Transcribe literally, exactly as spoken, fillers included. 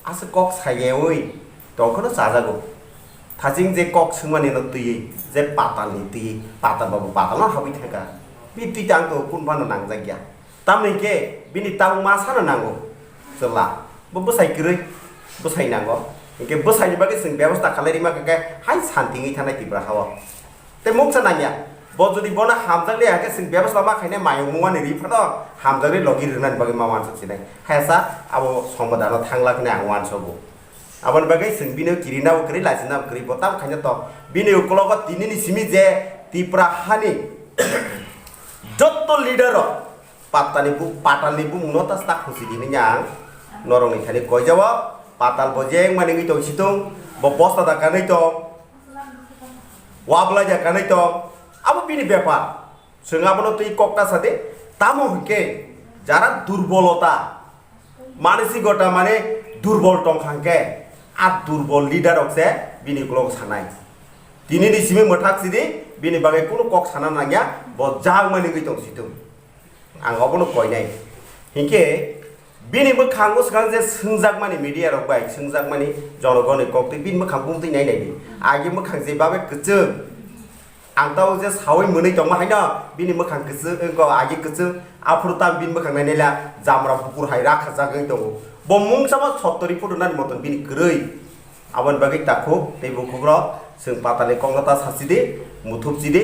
Aswk kok sayawi tongkheno chajago. Thaching je kok swngmani no twiwi, je patalni twiwi, patal babu patalno habwi thangkha. Bini twi tang to kun phano nangjakya. Tamni hwnkhe bini tabuk ma sano nango. Chwla. Bo bwsai kwrwi, bwsai nango. Hinkhe bwsaini bagwi chwng bebosta khalai rima khe hai santi wngwi thanai Tripura hao. Tei mungsa nangya. Bo jodi bono hamjakli hwnkhe chwng bebosta ma khainai mayung mungmani ri phano hamjakli logi rwnani bagwi ma uansuk sinai. Hayasa abo sombodano thanglak hinwi ang uansugo. Aboni bagwi chwng bini kirina bo kwrwi, laisina bo kwrwi, bo tam khaina to. Bini ukologo tinini simi je Tripura hani jotto leader rok pattani bu-, patalni bumungno ta sta khusi di hinwi ang norokni thani koijao. Patal bo jeng mani wngwi tong situng, bo bosta da kanwi tong, wabla ja kanwi tong, abo bini bepar. Chwng abono twi kok ta sadi, tamo hwnkhe jara durbolota, mani si gota mane durbol tong kha hwnkhe, a durbol leader rok se bini ukolog sanai. Tini ni simi mwthak sidi, bini bagwi kunu kok sana nangya, bo jang mani wngwi tong situng. Ang obono koinai. Hinkhe bini mwkhango swkang je swngjakmani media rok bai swngjakmani jonogoni kok twi bini mwkhang bumtwi nai nai di. Agi mwkhang je babe kwchwng. Ang tao je sawi mwnwi tongma haino bini mwkhang kwchwng, wngkha agi kwchwng, aphuru tam bini mwkhang nainai la jamra bukur hai rakha jagwi tongo. Bo mungsa ma sottori photo nani moton bini kwrwi. Aboni bagwi takhuk tei bukhuk rok chwng patalni kokno ta sachidi, muthupchidi.